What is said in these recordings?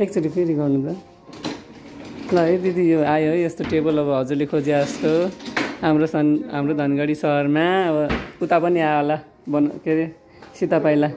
एकचोटि फेरि गर्नु त ल है दिदी यो आयो है यस्तो टेबल अब हजुरले खोजे जस्तो हाम्रो धनगढी सहरमा अब उता पनि आयो होला के अरे सीता पाइला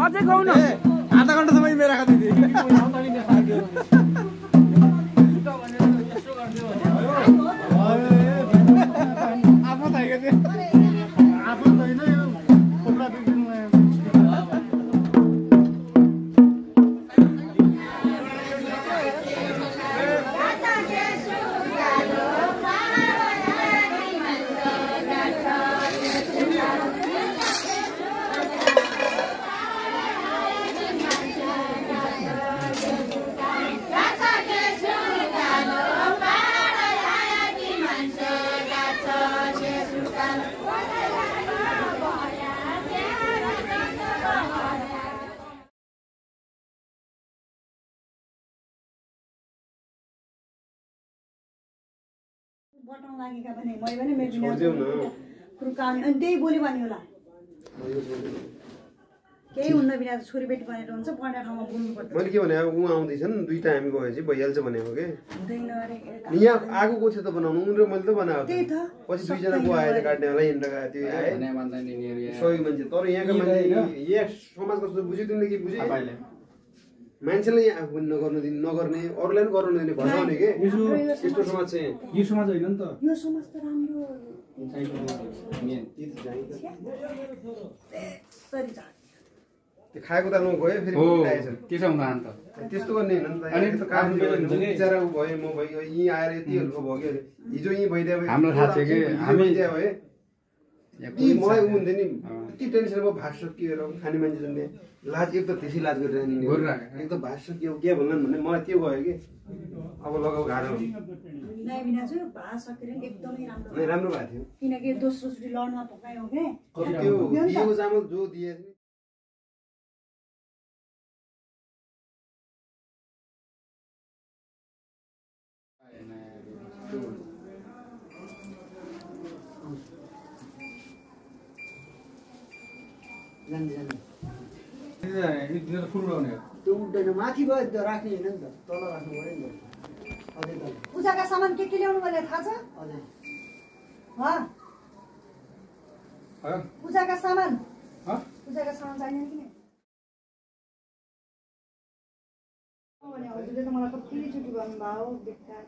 अझै खाऊ न आधा घण्टासम्म मेरो खाँदै थिए आफू थाकेको थिएँ आफू छैन यो खोप्रा बिग्रिनु बटाउन लागेका भने मैले पनि मेरो कुरकाउने अनि त्यही बोल्यो भने होला केही हुन्न बिना छोरी बेटी भनेर हुन्छ पढ्ने ठाउँमा बोल्नुपर्छ मैले के भने ऊ आउँदैछन् दुईटा हामी गएपछि भइहाल्छ भनेको के हुँदैन अरे यहाँ आगोको थियो त बनाउनु उनीहरू मैले त बनाएको त्यही त पछि दुईजना को आएर काट्ने होला हिँडेर गएको थियो आए सही मान्छे तर यहाँका मान्छे यहाँ समाज कस्तो बुझ्यो तिमीले के बुझ्यो मान्छेलाई यहाँ आफू पनि नगर्ने अरूलाई पनि गर्नु नदिने भन्ने के यस्तो समाज चाहिँ यो समाज होइन नि त यो समाज त राम्रो खाएको त गयो फेरि त्यसो हुँदा अन्त त्यस्तो गर्ने होइन नि त काम बिचरा ऊ भयो म भयो यहीँ आएर यतिहरूको भयो कि हिजो यहीँ भइदियो हाम्रो थाहा थियो कि हामी भए मलाई ऊ हुन्थ्यो नि यति टेन्सन भयो भात सकिएर खाने मान्छे जन्ने लाज एक त त्यसै लाज गरिरहेको एक त भात सकियो के भन्लान् भन्ने मलाई त्यो गयो कि अब लगाउ गाह्रो राम्रो भएको थियो किनकि दोस्रो चोटि लड्न पकायो के त्यो दिएको चामल जो दिए यो फुल उडाउने हो त्यो उड्दैन माथि भयो त्यो राख्ने होइन नि त तल राख्नु पर्यो नि त अझै तल पूजाका सामान के ल्याउनु पर्ने थाहा छ अझै पूजाका सामान चाहिने कि नि हजुरले त मलाई कतिचोटि भन्नुभयो बेकार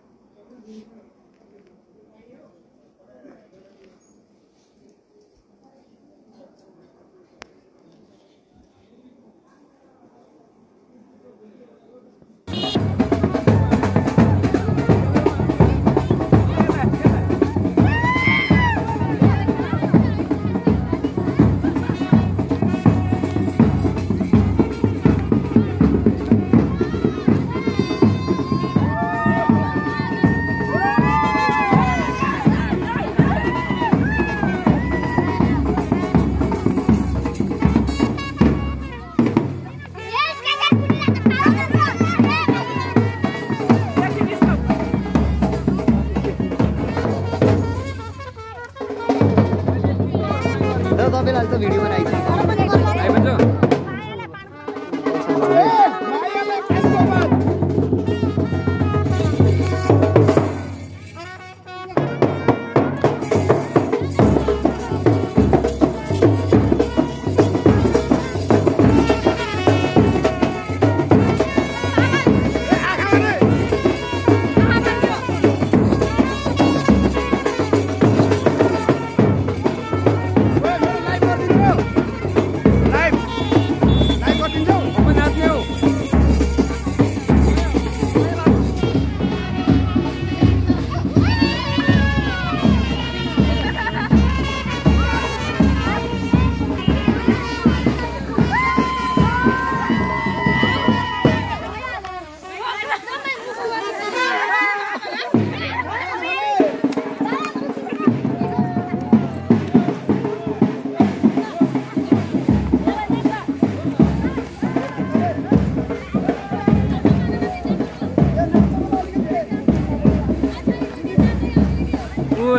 तपाईँलाई त भिडियो बनाइन्छ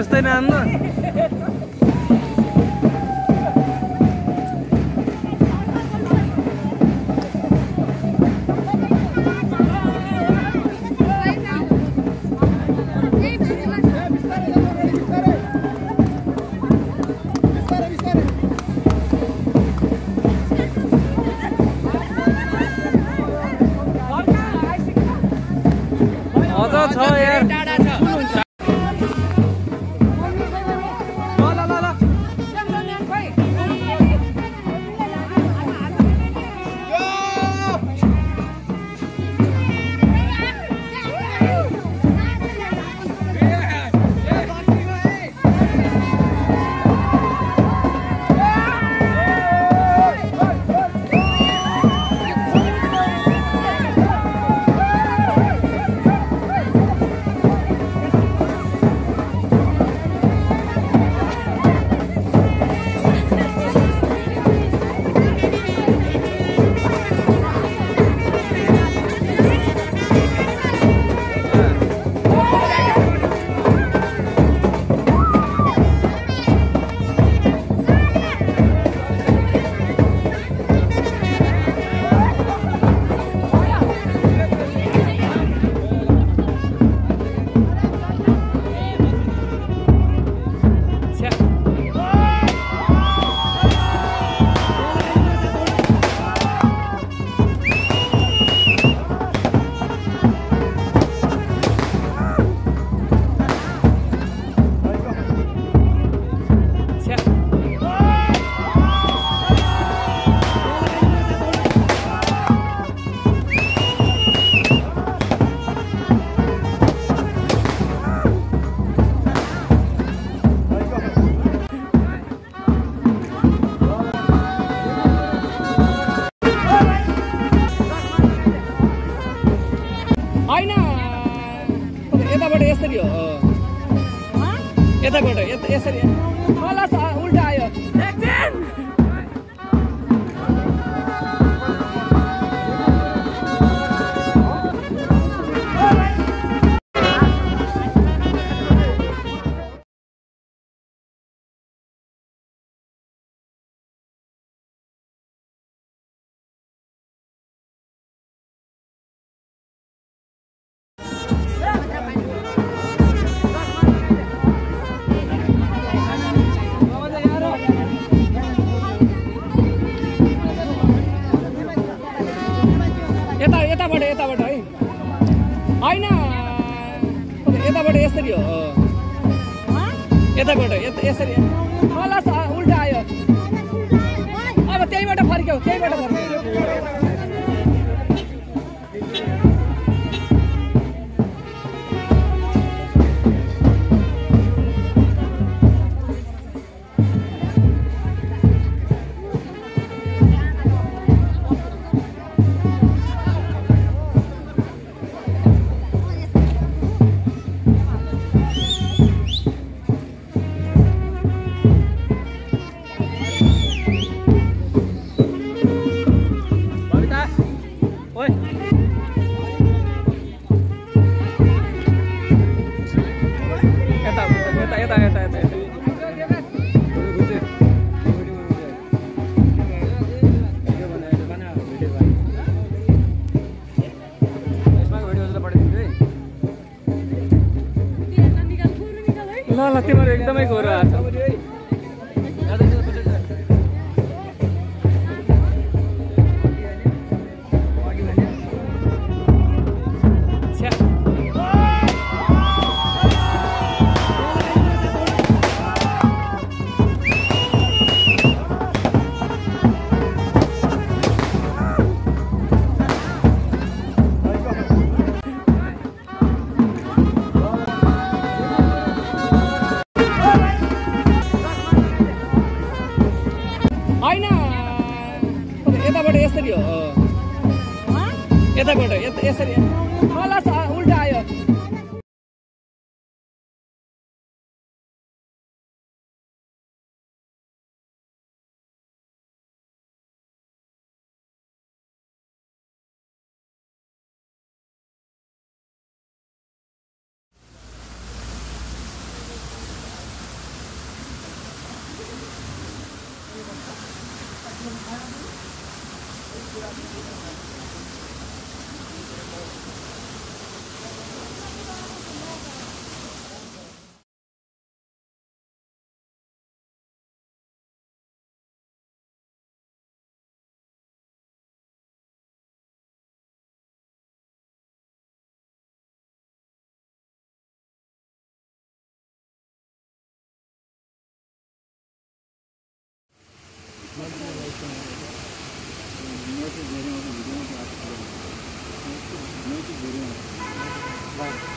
यस्तै नाम अझ छ यार यताबाट यसरी हो यताबाट यसरी उल्टा आयो यताबाट है होइन यताबाट यसरी हो यताबाट यसरी उल्टा आयो अब त्यहीबाट फर्क्यौ ल तिम्रो एकदमै गएर आछ होइन यताबाट यसरी हो यताबाट यसरी उल्टा आयो Noite